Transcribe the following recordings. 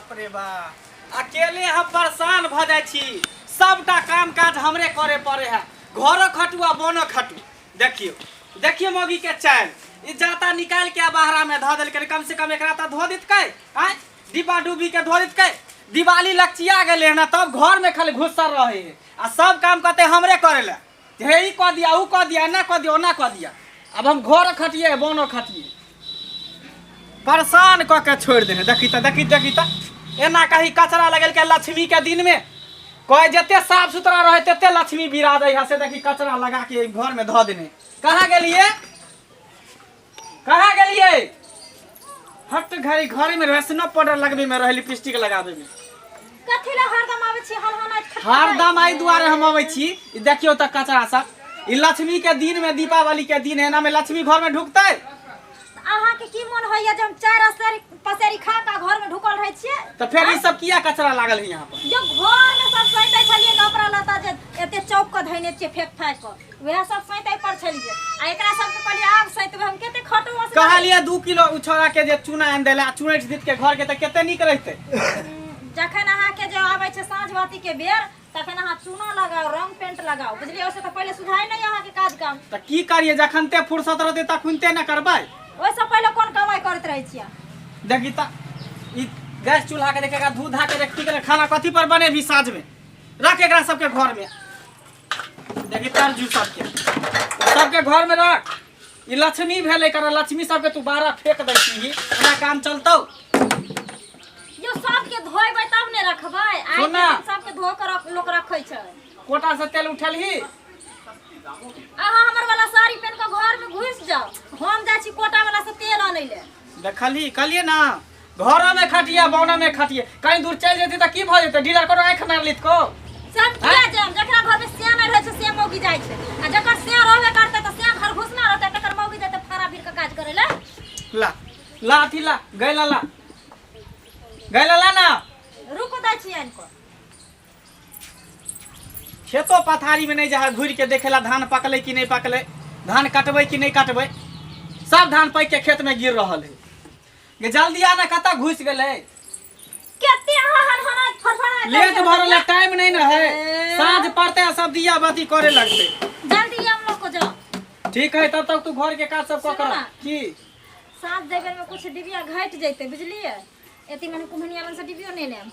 बाप रे बा, अकेले हम परेशान भऽ जाइ छी। सबटा काम काज हमरे करे पड़े है, घरो खटू आ बोनो खटू। देखियो देखियो मौगी के चैन, ई जाता निकाल के बाहरा में धऽ देलकै, कम से कम एकरा तऽ धो देतकै, आँय डिब्बा डुबी के धो देतकै। दिवाली लक्षिया गेलै हन तब घर में खाली घुसल रहे है आ सब काम कहते हमरे करे ला, हे ई कऽ दिया ऊ कऽ दिया, एना कऽ दिया ओना कऽ दिया। अब हम घर खटिए बोनो खटिए, परेशान कऽ के छोड़ि देने। देखी तऽ देखी देखी तऽ एना कहीं कचरा लगेलकै लक्ष्मी के दिन में, कहे जते साफ सुथरा रहे तते लक्ष्मी बिराजै है, से देखी कचरा लगा के घर में धऽ देने। कहाँ गेलिए कहाँ गेलिए? हट घड़ी घरे में रहे, पाउडर लगबे में रहे, लिपस्टिक लगाबे में। कथी ला हरदम आबै छी हनहनाइत खटखटाइत? हरदम एहि दुआरे हम अबै छी, ई देखियौ तऽ कचरा सब, ई लक्ष्मी के दिन में, दीपावली के दिन है, एना में लक्ष्मी घर में ढुकतै? अहाँके की मोन होइया जे हम चारि असेरी पसेरी खा कऽ घर में ढुकल रहै छियै? तऽ फेर ई सब किया कचरा लागल है यहाँ पर? जो घर में सब सैतै छलियै कपड़ा लत्ता जे एते चौक के धैने छियै फेंक फाँक कऽ, वएह सब सैतै पर छलियै आ एकरा सबके कहलियै आब सैतबै हम कते खटू असगरे। कहलियै 2 किलो उ छोड़ा के जे चूना आनि देला, चुनैठ दीत के घर के तऽ कते नीक रहितै। जखन अहाँके जे आबै छै साँझ बाती के बेर तखन अहाँ चूना लगाउ, रंग पेंट लगाउ, बुझलियै? ओहिसँ तऽ पहिले सुझाइ नहि अहाँके काज काम। तऽ की करियै, जखन ते फुर्सत रहतै तखन ते ने करबै। ओहिसँ पहिले कोन कमाइ करैत रहै छियै? देखी तऽ ई गैस चूल्हा के देखेगा, धू धा के देखती के खाना कथी पर बनेबी साँझ में? रख एकरा सबके घर में, देखी तरजू सबके सबके घर में रख। ई लक्ष्मी भेलै कर, लक्ष्मी सबके तू बारह फेंक दै छी, एना काम चलतौ? यो सबके धोएबै तब ने रखबै। आइ के सुन ना। दिन सबके धो के लोक रखै छै। कोटा से तेल उठेलही? अहाँ हमर वाला साड़ी पहन के घर में घुसि जाउ, हम जाइ छी कोटा वाला से तेल आनै ले। देखलही, कहलिए ना घरो में खटिया बौना में खटिया, कहीं दूर चलि जेती तऽ की भऽ जेतै? डीलर कोनो आँखि मारि लेत को। से हम किया जायब? जकरा घर में सिया नहि रहै छै से मौगी जाइ छै, आ जकर सिया रहबे करतै तऽ सिया घर घुसना रहतै, तकर मौगी जेतै फाड़ा भीड़ के काज करै ले। ला ला अथी ला गैला ला गैला ला ना। रुको दै छी आनि कऽ। खेतो पथारी में नहीं जा घुर के देखेला धान पकले कि नहीं पकले, धान कटबै कि नहीं कटबै, सब धान पक के खेत में गिर रहल है। गे जल्दी आ ना, कतऽ घुसि गेलै? कते अहाँ हनहनाइत फड़फड़ाइत लेट भऽ रहल, टाइम नहीं ना है। ए। साँझ पड़ते सब दिया बाती करे लगते। जल्दी हम लोग को जाओ। ठीक है, तब तक तू घर के काज सब कऽ सुनू कर ना। की साँझ देबे में कुछ डिबिया घटि जैते, बुझलियै? एती मने कुम्हनिया लग से डिबियो नहि लेब।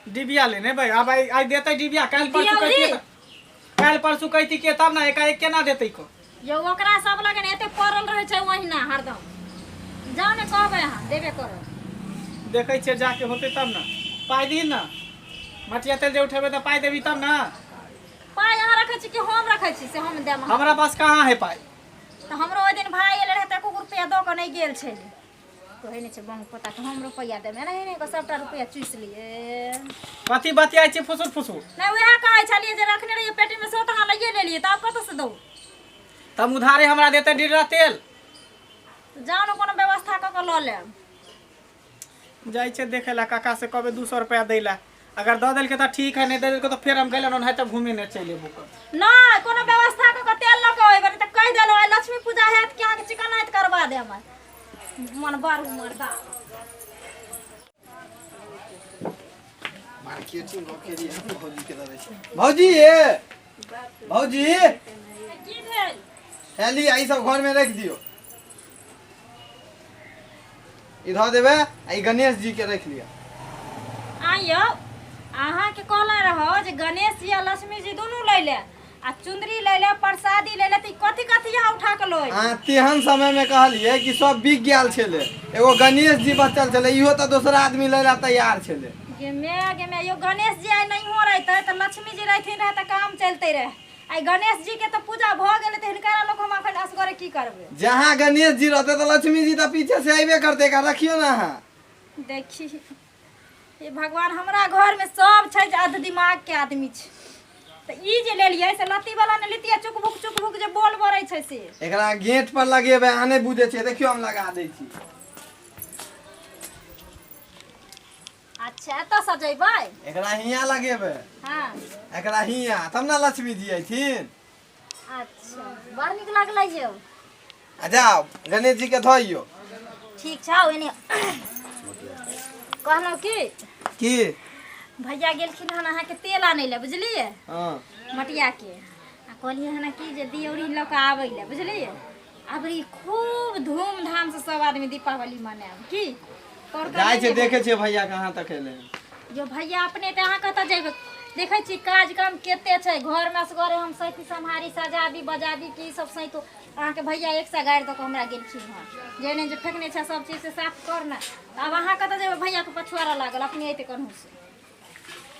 डिबिया लेने भाई, आब आइ आइ देतै डिबिया काल्हि परसू दियौरी। कहती, काल्हि परसू कहती के तब ना, एकाएक केना देतै को? यौ ओकरा सब लगन एते पड़ल रहै छै ओहिना हरदम। जाउ ने कहबै अहाँ देबे करत। देखै छियै जाके होतै तब ना। पाइ दी ना, मटिया तेल जे उठेबै तऽ पाइ देबी तब ना। पाइ अहाँ रखै छी कि हम रखै छी से हम देब अहाँके? हमरा पास कहाँ है पाइ। तऽ हमरो ओहि दिन भाय एलै रहै तऽ एको गो रुपैआ दऽ कऽ नहि गेल छलै। कहै नहि छै बंग पोता के हम रुपैआ देबै, एनाही एनाही कऽ सबटा रुपैआ चूसि लिए। कथी बतियाइ छी फुसुर फुसुर? नहि उएह कहै छलियै जे रखने रहियै पेटीमे सेहो तऽ अहाँ लैए लेलियै, तऽ आब कतऽसँ दू? तब उधारे हमरा देतै डिडरा तेल। जाउ ने कोनो व्यवस्था कऽ कऽ लऽ लेब। जाइ छै देखै ला, काका से कहबै 200 रुपया दै ला, अगर दऽ देलकै तऽ ठीक है, नहि दऽ देलकै तऽ फेर हम गेलहुँ ओनाहिते घूमे नहि चलि एबो कर। नहि कोनो व्यवस्था कऽ कऽ तेल लऽ कऽ अयबै, नहि तऽ कहि देलहुँ आइ लक्ष्मी पूजा हैत कि अहाँके चिकनाइत करबा देब आइ। मन बड़ मर्दा। मार्केटिंग कऽ के लिए हम भौजी के दऽ दै छी। भौजी ये भौजी की भेल? हेली ई सब घर में रख दियो, ई धऽ देबै आ ई गणेश जी के रख लिअ। आइयो अहाँके कहले रहो जे गणेश जी आ लक्ष्मी जी दुनू लै ले आ चुंदरी लै ले, प्रसादी लै ले, तऽ ई कथी कथी अहाँ उठा के लऽ अहाँ तेहन समय में कहलियै कि सब बिक गेल छलै, एगो गणेश जी बचल छलै, इहो तऽ दोसरा आदमी लै ला तैयार छलै। गे my गे my, यौ गणेश जी आइ नहियो रहितै तऽ लक्ष्मी जी रहथिन रहए तऽ काम चलते रहए। आइ गणेश जी के तऽ पूजा भऽ गेलै तऽ हिनकरा लोक हम अखन असगरे की करबै? जहाँ गणेश जी रहते तऽ लक्ष्मी जी तऽ पीछे से अयबे करते, एकरा रखियो ना अहाँ। देखी हे भगवान, हमरा घर में सब छै जे अध दिमाग के आदमी छै, तऽ ई जे लेलियै से लत्ती वाला ने लितियै, चुकभुक चुकभुक जे बोल बरै छै से। एकरा गेट पर लगेबै, अहाँ नहि बुझै छियै, देखियौ हम लगा दै छी। अच्छा एतऽ सजेबै? एकरा हियाँ लगेबै। हाँ। एकरा हियाँ, तब ने लक्ष्मी जी अयथिन। अच्छा बड़ नीक लगलै यौ। आ जाओ गणेश जी के धोइयो। ठीक छौ एने। कहलहुँ की की भैया गेलखिन हन अहाँके तेल आनै लए, बुझलियै? हाँ। मटिया के आ कहलियै हन कि जे दियौरी लऽ कऽ आबै लए, बुझलियै? अबरी खूब धूमधाम से सब आदमी दीपावली मनायब की जाइ छै, देखै छियै भैया कहाँ तक एलै। जो भैया अपने तऽ अहाँ कतऽ जेबै? देखै छी काज काम कते छै घरमे, असगरे हम सैती सम्हारी सजाबी बजाबी की सब सैतो। अहाँके भैया एक सए गाड़ि दऽ कऽ हमरा गेलखिन हँ, जे नहि जे फेकने छै सब चीज से साफ कर ने। आब अहाँ कतऽ जेबै? भैयाके पछुआरा लागल, अपने अयतै कनहु से,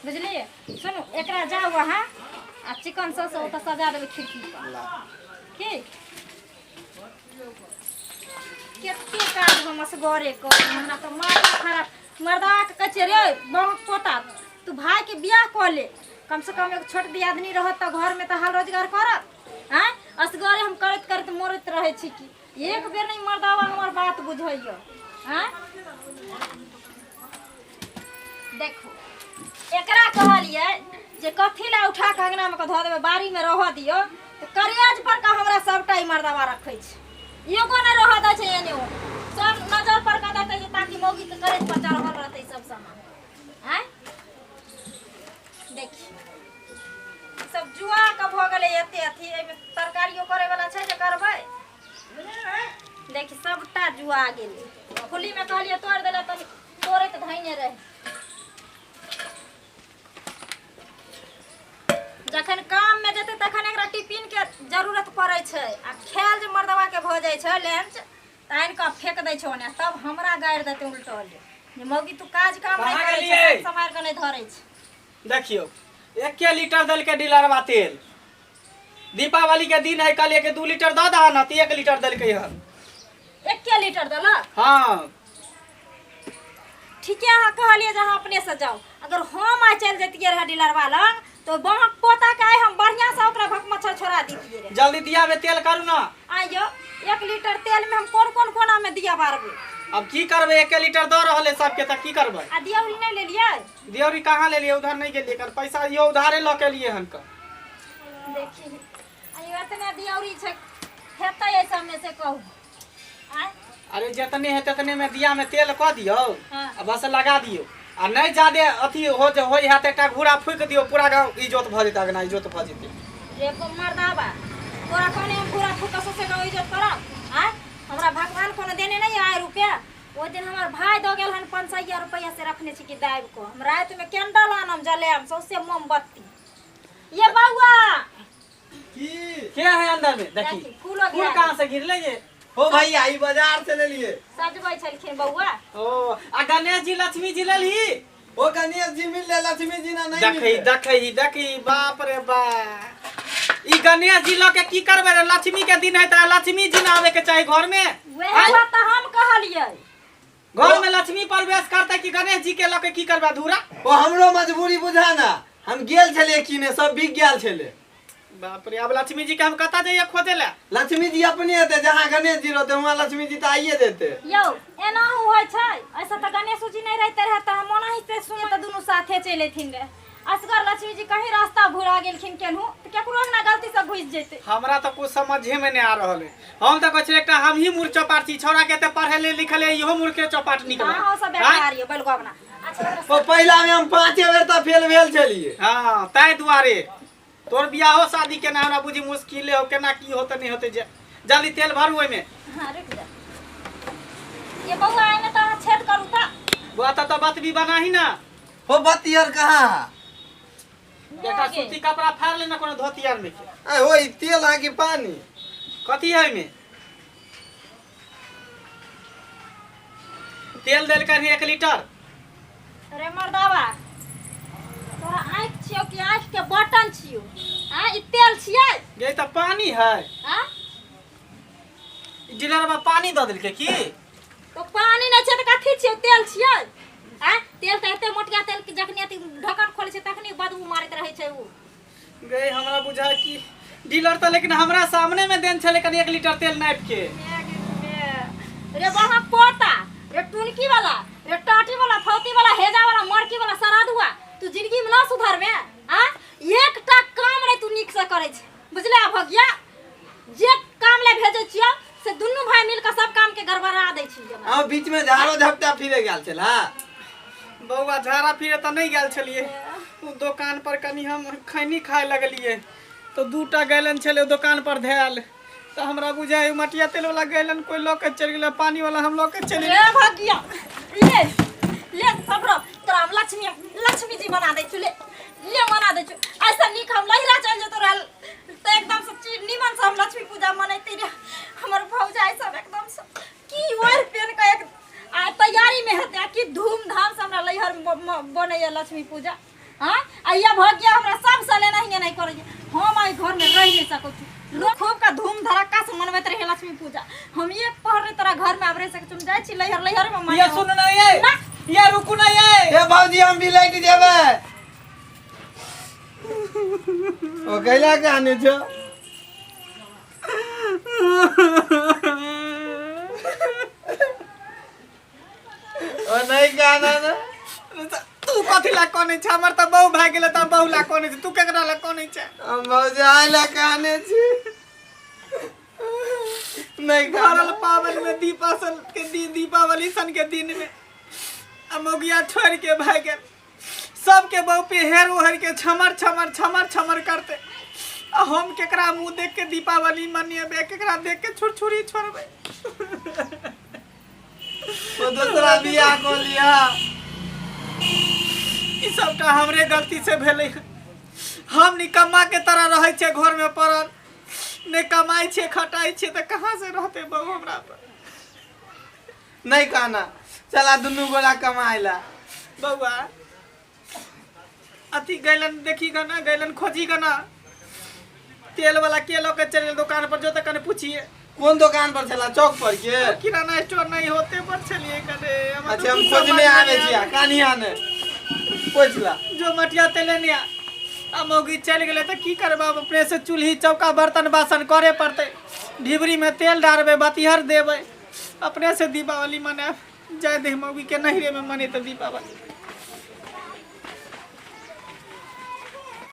बुझलियै? सुनू, एकरा जाउ अहाँ आ चिकन सब से ओतऽ सजा देबै खिड़की पर की। कते काज हम असगरे करू, हमरा तऽ माथा खराब। मर्दाके कहै छियै, रे बहुत पोता, तू भाइके बियाह कऽ ले, कमसँ कम एगो छोट दियादनी रहत तऽ घरमे तऽ हाल रोजगार करत। आँय, असगरे हम करैत करैत मरैत रहै छी की एक बेर नहि मर्दावा हमर बात बुझैया। आँय, देखू, एकरा कहलियै जे कथी लए उठा कऽ अङ्गनामे कऽ धऽ देबै, बाड़ीमे रहऽ दियौ, तऽ करेज पर कऽ हमरा सबटा ई मर्दावा रखै छै, एगो नहि रहऽ दै छै एने ओने, सब नजर पर कऽ देतै जे ताकि मौगीके करेज पर चढ़ल रहतै सब सामान। आँय, देखी सब जुआ कऽ भऽ गेलै एते अथी। एहिमे तरकारियो करैवला छै जे करबै? देखी सबटा जुआ गेलै। फुलीमे कहलियै तोड़ि देला तऽ तोड़ैत धैने रहै। जखन काममे जेतै तखन एकरा टिफिनके जरूरत पड़ै छै, आ खायल जे मर्दबाके भऽ जाइ छै लंच तऽ आनि कऽ फेक दै छै ओने, तब हमरा गारि देतै उल्टल जे मौगी तू काज काम नहि कहाँ करै छै, गेलियै? सम्हारि कऽ नहि धरै छै। देखियौ, एके लीटर देलकै डीलरवा तेल। दीपावली के दिन है, कहलियै कि 2 लीटर दऽ दह ने, तऽ 1 लीटर देलकै हन। एके लीटर देलक? हाँ। ठीके अहाँ कहलियै जे अहाँ अपनेसँ जाउ। अगर हम आइ चलि जैतियै रहए डीलरवा लग तऽ बाँक पोताके आइ हम बढ़िआँसँ ओकरा भकमच्छर छोड़ा दितियै रहए। जल्दी दियामे तेल करू ने। आइयो 1 लीटर तेलमे हम कोन कोन कोनामे दिया बारबै? अब की करबै, 1 लीटर दऽ रहल है सबके, तऽ की करबै? आ दियौरी नहि लेलियै? दियौरी कहाँ लेलियै, उधर नहि गेलियै कल, पैसा इहो उधारे लऽ के एलियै हन कऽ। देखी, आइयो एतने दियौरी छै, हेतै एहि सबमे से कहू? आँय? अरे जितने है ततने में दिया में तेल कऽ दियौ। हाँ। आ बस लगा दियौ, आ नहि जादे अथी हो जे होइ हैत, एकटा घूरा फूकि दियौ, पूरा गाँव इजोत भऽ जेतै, अगना इजोत भऽ जेतै। रे मर्दाबा, तोरा कहने हम घूरा फूक सौंसे गाँव इज्जत करब? आँय, हमरा भगवान कोनो देने नहीं आय रुपया। ओ दिन हमर भाय दऽ गेल हन 500 रुपया, से रखने छी कि दाबि कऽ हम रातिमे कैंडल आनम, जलायब सौंसे मोमबत्ती। ये बौआ। की के है अंदर में? देखी, देखी, फूलो फूल गिरा कहाँ से गिरले ये? ओ भैया, ई बाजार से लेलिए। सजबै छलखिन बौआ। ओ आ गणेश जी लक्ष्मी जी लेलही? ओ गणेश जी मिलले, लक्ष्मी जी ना नहीं देखी मिलले। देखी देखी, बाप रे बाप, ई गणेश जी लऽ के की करबै रे? लक्ष्मी के दिन है तऽ लक्ष्मी जी ना आवे के चाही घर में। वएह आँय? बात तऽ हम कहलियै। घर में लक्ष्मी प्रवेश करते कि गणेश जी के लऽ के की करबै अधूरा? ओ हमरो मजबूरी बुझा ना, हम गेल छलियै किने, सब बिक गेल छलै। बाप रे, अब लक्ष्मी जी के हम कतऽ जइयै खोजे लए? लक्ष्मी जी अपने हेतै, जहाँ गणेश जी रहते वहाँ लक्ष्मी जी तऽ आइए जेते। यौ, एनाहु होइ छै? ऐसे तऽ गणेशो जी नहि रहिते रहे तऽ हम ओनाही से सुन तऽ दुनू साथे चलि अयथिन रहे। असगर लक्ष्मी जी कहीं रास्ता भुला गेलखिन केनहु तऽ केकरो अंगना गलती से घुसि जेतै। हमरा तऽ कुछ समझे में नहीं आ रहल है। हम तऽ कहै छियै एकटा हमही मूर्ख चौपाट छी, छौड़ा के एते पढ़ेले लिखले इहो मूर्खे चौपाट निकलल। अहाँ सब बेकार यौ बैलगोबना। अच्छा ओकरा ओ पहिला में हम 5 बेर तऽ फेल भेल छलियै। हाँ, ताहि दुआरे तोर बियाहो शादी केना हमरा बुझी मुश्किले हो, केना की होते नहीं होते। जे जल्दी तेल भरू ओहिमे। हाँ, रुकि जा ये बौआ, एने तऽ अहाँ छेद करू तऽ। बुआ तऽ बतबी बनाही ना। हो, बत्ती आर कहाँ है? एकटा सूती कपड़ा फाड़ लेना कोनो धोती आर में के। आ हो, ई तेल है कि पानी? कथी है एहिमे? तेल देलकै हन 1 लीटर। अरे मर्दाबा, तोरा आँखि छियौ कि आँखि के बटन छियौ? आँ, ई तेल छियै? गे, तऽ पानी है। आँ? ई डीलरबा पानी दऽ देलकै की? तो पानी नहि छै तऽ कथी छियौ? तेल छियै। आँ, तेल तऽ एते मोटिया तेल कि जखनी अथी ढक्कन खोलै छै तखनी बदबू मारैत रहै छै उ। गे, हमरा बुझाय कि डीलर तऽ लेकिन हमरा सामने में देन छलै कनि 1 लीटर तेल नापि के। रे बड़ा पोता, रे टुनकी वाला, रे टाटी वाला, फौती वाला, हेजा वाला, मरकी वाला सरादुआ, तू जिंदगी में ना सुधरबे? आ एकटा काम नहीं तू नीक से करै छै, बुझले भगिया? जे काम ले भेजै छियौ से दुनू भाई मिल के सब काम के गड़बड़ा दै छी। हाँ, बीच में झाड़ो झपटा फिरे गेल छल। हाँ। बौआ झाड़ा फिरे तऽ नहि गेल छलियै। ओ दोकान पर कनि हम खैनी खाय लगलियै तऽ दूटा गैलन छलै दोकान पर धयल, तऽ हमरा बुझाइ मटिया तेल वाला गैलन कोइ लऽ के चलि गेलै, पानी वाला हम लऽ के चलि गेलै। भगिया ले ले सबरो, तोरा हम लक्ष्मी लक्ष्मी जी बना दै छु, ले ले बना दै छु। ऐसा नीक हम लहिरा चल जेतो रहल तऽ एकदम से चीज निमन से हम लक्ष्मी पूजा मनैती रहे। हमर भौजाई सब एकदम से की ओढ़ पेन के एक आ तैयारी में हेतै आ की धूमधाम से हमरा लैहर बनैया लक्ष्मी पूजा। हाँ आ ये भऽ गया हमरा सब साल एनाहिए नहीं करैया, हम एहि घर में रह नहीं सकै छी। लोग खूब का धूम धड़क्का से मनबैत रहे लक्ष्मी पूजा, हम एक पहर नहीं तोरा घर में आब रह सकै छी, हम जाइ छी लैहर लैहर में ये सुन ना ये ना। ये रुकू ना ये। ए भौजी हम बिलट जेबै। ओ कैला के आने छो? ओ नहीं गाना ना। तू कथी ला कनै छै? हमर तऽ बहु भए गेलै तऽ बहु ला कनै छै, तू केकरा ला कनै छै? हम भौजाई ला काने छी। नहीं भरल पावन में दीपासल के दिन, दीपावली सन के दिन में आ मौगिया छोड़ के भाग गेल। सबके बहु पे हेर ओहर के छमर छमर छमर छमर करते, आ हम केकरा मुंह देख के दीपावली मनेबे, केकरा देख के छुरछुरी छोड़बे? ओ दूसरा बियाह को लिया। ई सबटा हमरे गलती से भेलै। हम निकम्मा के तरह रहै छियै घर में पड़ल, नहि कमाइ छियै खटाइ छियै, तऽ कहाँ से रहतै बहु हमरा पर? नहीं कहना, चला दुनू गोरा कमाए ला। बौआ अथी गैलन देखी गना, गैलन खोजी गना, तेल वाला के लऽ के चलि गेल दुकान पर, जो तऽ कने पूछिए। कोन दुकान पर छला? चौक पर के किराना स्टोर नहीं होते पर छलिए कने। हमरा अच्छा हम तऽ कुछ खोजने समझ आवे नहि छी आबै। कानिया ने पूछला जो मटिया तेल ने आ मौगी चलि गेलै तऽ की करबै आब? अपने से चूल्ही चौका बर्तन बासन करे पड़तै, ढिबरी में तेल डालबै, बतिहर देबै, अपने से दीपावली मनायब। जाय दे मौगी के नहिरे में मनेतै दीपावली।